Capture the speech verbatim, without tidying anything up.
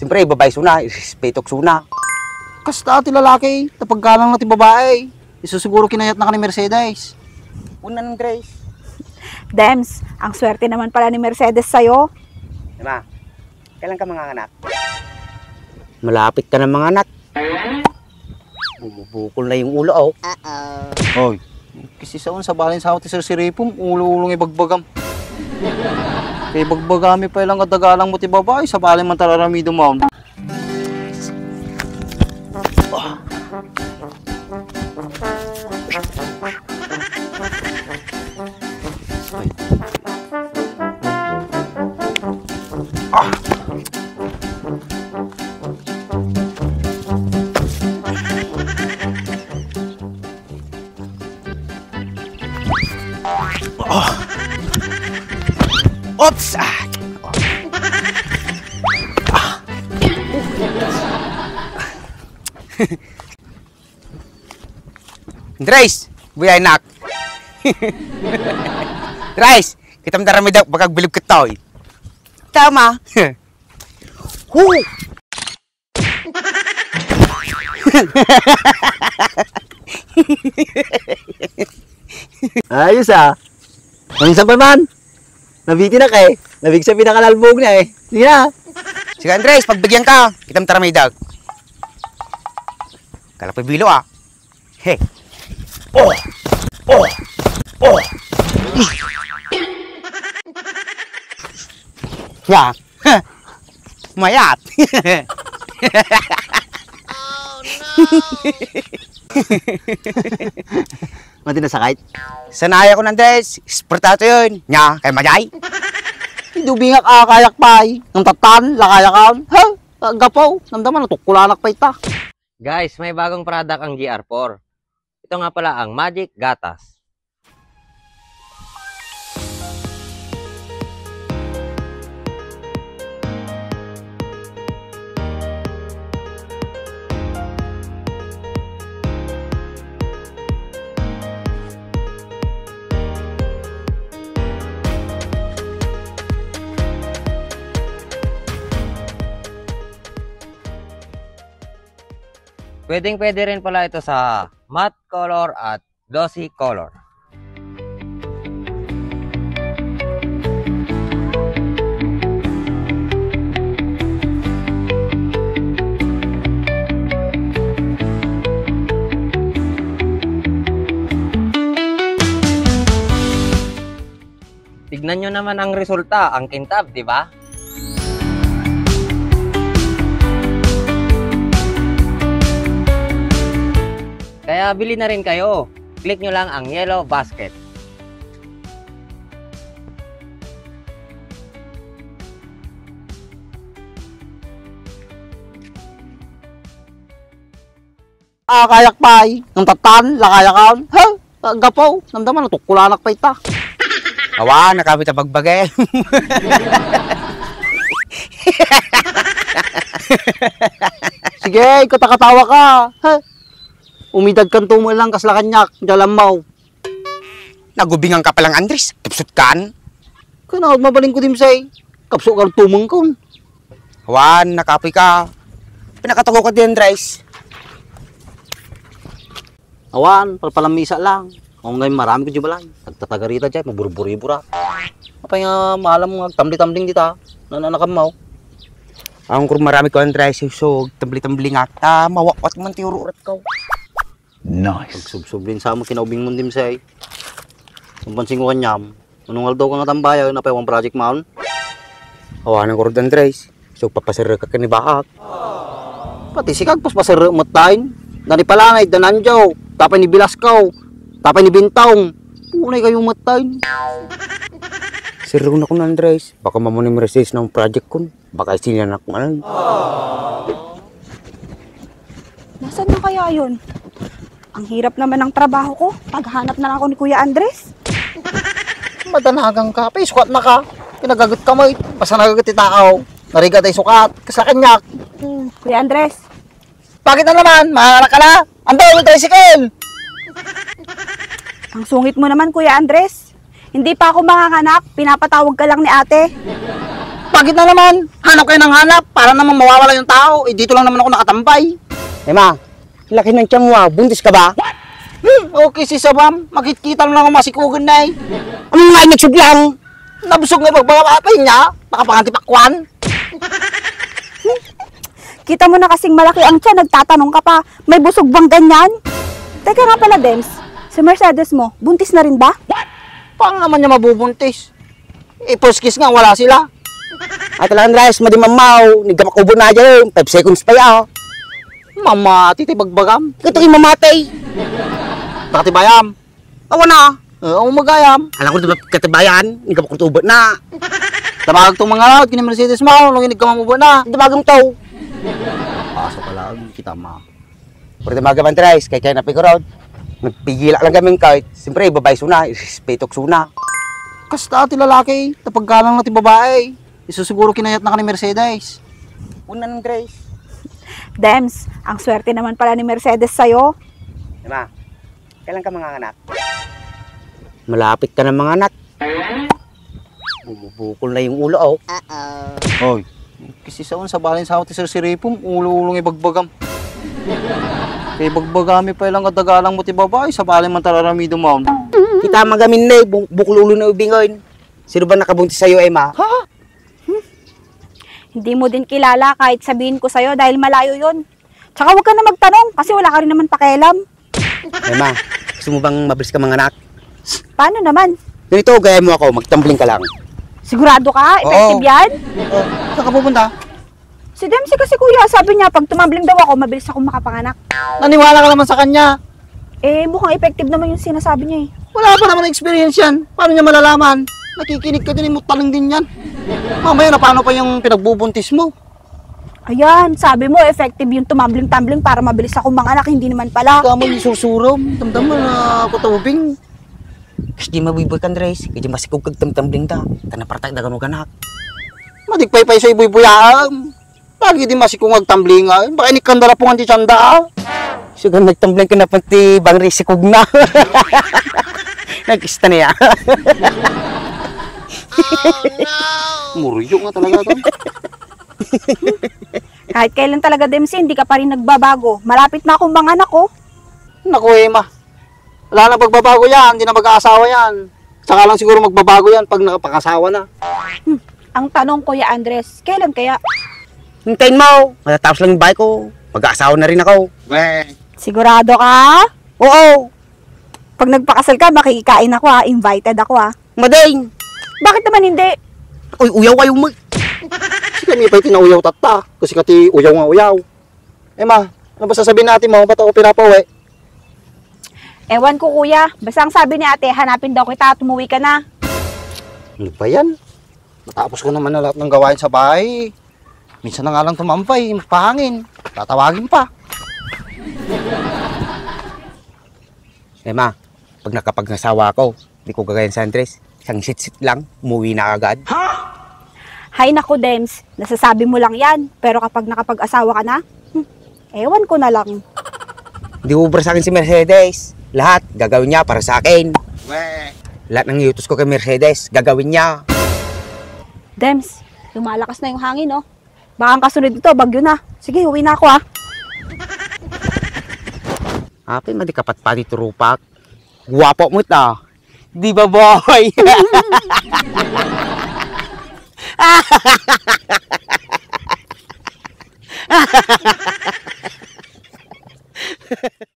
Siyempre, babae suna, respetok suna. Kasta ti lalaki, napaggalang na ti babae. Isu siguro kinayat na ka ni Mercedes. Una, Andres. Dems, ang swerte naman pala ni Mercedes sa'yo. Diba? Kailan ka manganganak? Malapit ka na manganak. Bumubukol na yung ulo, oh. Hoy, kisisaon sa balin sa ti sirsiripom, ulo-ulo nga ibagbagam. Kay ibagbagami pa ilang kadagalang mo ti babae, sa balin man tararamido mo. Oops! Ah! Andres, buyay nak. Andres, kitam darami daw, bakag bilib ketoy. Tama. Hu! Ayos, ah. Minsan pa man. Nabitin na ka, eh. Nabigsa pinakalalbog na, eh. Sige na. Sige, Andres, pagbigyan ka. Kitam taramidag. Kalapay bilo, ah. He. Oh! Oh! Oh! Ya. Mayat. Mati na sakit? Sanaya ko nande, sport ato yun. Nya, kay majay. Idubingak a kayak pay. Nung tatan, lakayakan. Ha? Gapo, namdaman, natukulanak pa ita. Guys, may bagong product ang G R four. Ito nga pala ang Magic Gatas. Pwedeng-pwede rin pala ito sa matte color at glossy color. Tignan nyo naman ang resulta, ang kintab, di ba? Kaya bili na rin kayo. Click nyo lang ang yellow basket. Ah, kayak pay. Nung tatan, lakayakan. Ha? Gapo, namdaman, natukulanak pa ita. Awa, nakapit a bagbagem. Sige, katakatawa ka. Ha? Umidad kan tumo lang, kasla kanyak, jalammaw. Nagubingan ka palang, Andres. Tupsut kan. Kanaw, mabalin ko dimsay. Kapso ka tumengkon. Awan, nakapoy ka. Pinakatago ka di, Andres. Awan, palpalamisa lang. Kung ngay marami ko di balay. Nagtatagarita di, maburburiburat. Apay nga maalam nga agtambli-tambling dita. Nananakammaw. Ang kur marami ko, Andres, so tambli-tambling ata. Mawawat man ti ururat ko. Nice. Pagsubsublin sa mo kinaubing mo dimsay. Ang pansin ko kanyam. Anong aldaw ka nga tambayan, napay one project maon? Awanan ko rod, Andres. So, papasarre ka kani baak. Pati si Kagpos pasarre met tayo. Dani palangay, dananjaw. Tapay ni Bilasco. Tapay ni Bintong. Punay kayo met tayo. Sirro na kun, Andres. Baka mamunim resis ng project kun. Baka sinanak man. Nasaan na kaya yun? Ang hirap naman ng trabaho ko. Paghanap na lang ako ni Kuya Andres. Madanagan ka. Pay, sukat na ka. Pinagagat ka mo. Basta nagagat ti tao. Narigat ay sukat. Kasla kanyak. Hmm, Kuya Andres. Bakit na naman? Mahalak ka na? Ang dami tricycle! Ang sungit mo naman, Kuya Andres. Hindi pa ako manganganak, pinapatawag ka lang ni ate. Bakit na naman? Hanap kayo ng hanap. Para naman mawawala yung tao. Eh, dito lang naman ako nakatambay. Emma, laki ng tiyan mo, ah. Buntis ka ba? Hmm, okay si Sabam. Makikita mo lang ako masikugan na eh. Ano nga yung nagsudlang? Nabusog nga ibagbaga pa niya. Nakapanganti pakwan. Kita mo na kasing malaki ang tiyan, nagtatanong ka pa. May busog bang ganyan? Teka nga pala, Dems. Si Mercedes mo, buntis na rin ba? Paano naman niya mabubuntis? Eh, first kiss nga, wala sila. Ay, talagang Andres, madi mamaw. Nagkapakubo na dyan, five seconds pa ya. Mamati, ti bagbagam. Ito yung mamatay. Dati bayam. Awan na. Oo, magayam. Alam ko, diba, katibayan, nagkapakutubo na. Tabagag tong mga laot, kini Mercedes mo, nung nagkamamubo na. Tabagag to. Paso ka lang, kita ma. Pwede mga gaman, Tres, kay kaya napigurod. Nagpigila lang kami kahit, siyempre, babae suna, respeto suna. Kasta ti lalaki, tapagkalang na ti babae. Isu siguro kinayat na ka ni Mercedes. Una ng Tres. Dems, ang swerte naman pala ni Mercedes sa'yo. Diba? Kailan ka manganganak? Malapit ka na manganak. Bumubukol na yung ulo, oh. Hoy, kasi saon sa balin sa ti sirsiripom, ulo-ulo nga ibagbagam. Kay ibagbagami pa ilang kadagalang mo ti babae, sa balin man tararamido mo. Kita magamin na, bu-, bukol ulo na ubingon. Sino ba nakabuntis sa'yo, Emma? Ha? Hmm? Hindi mo din kilala kahit sabihin ko sa'yo dahil malayo yun. Tsaka huwag ka na magtanong kasi wala ka rin naman pakialam. Emma, gusto mo bang mabilis ka manganak? Paano naman? Ganito, gaya mo ako, magtambling ka lang. Sigurado ka? Oo. Effective yan? Oh, saan ka pupunta? Si Dempsey kasi, kuya, sabi niya pag tumambling daw ako, mabilis akong makapanganak. Naniwala ka naman sa kanya. Eh, mukhang effective naman yung sinasabi niya eh. Wala pa naman experience yan. Paano niya malalaman? Nakikinig ka din, eh, mutaling din yan. Mamaya na paano pa yung pinagbubuntis mo? Ayan, sabi mo effective yung tumambling-tambling para mabilis akong manganak, hindi naman pala. Kamoy ni sursuro, damdam mo na kutubing. Kas di mabuy-buy kan, Dres, kay di masikog kag tambling da, ta napartak da kano ganak. Madigpaypay sa ibuybuyaam. Lagi di masikog agtambling, ah. Baka inikandara po nga di tiyanda, ah. Sugan nagtambling ka na pati bang risikog na. Nagkista niya. Muryo nga talaga to. Kahit kailan talaga, Dempsey, hindi ka pa rin nagbabago. Malapit na akong manganak, oh. Naku, Emma. Wala na pagbabago yan. Hindi na mag-aasawa yan. Saka lang siguro magbabago yan pag nakapangasawa na. Hmm. Ang tanong, Kuya Andres, kailan kaya? Hintayin mo. Matatapos lang yung bahay ko. Mag-aasawa na rin ako. Weh. Sigurado ka? Oo. Pag nagpakasal ka, makikikain ako, ah. Invited ako, ah. Mading! Bakit naman hindi? Uy, uyaw kayo mo. Kasi kami pa'y tinauyaw tatta. Kasi kati uyaw nga uyaw. Emma, ano ba sasabihin ni ate mo? Ba't ako pinapauwi? Ewan ko, kuya. Basta ang sabi ni ate, hanapin daw kita at umuwi ka na. Ano ba yan? Matapos ko naman na lahat ng gawain sa bahay. Minsan na nga lang tumambay, magpahangin. Tatawagin pa. Emma, pag nakapangasawa ako, di ko gagayan si Andres. Isang sitsit lang, umuwi na agad. Hay naku, Dems, nasasabi mo lang yan. Pero kapag nakapag-asawa ka na, hmm, ewan ko na lang. Di ubra sa akin si Mercedes. Lahat, gagawin niya para sa akin. Weh. Lahat ng iutos ko kay Mercedes, gagawin niya. Dems, lumalakas na yung hangin, oh. Baka ang kasunod nito, bagyo na. Sige, uwi na ako, ah. Apay, madi kapat pa ni Turupak. Guwapo mo ita. Di ba, boy?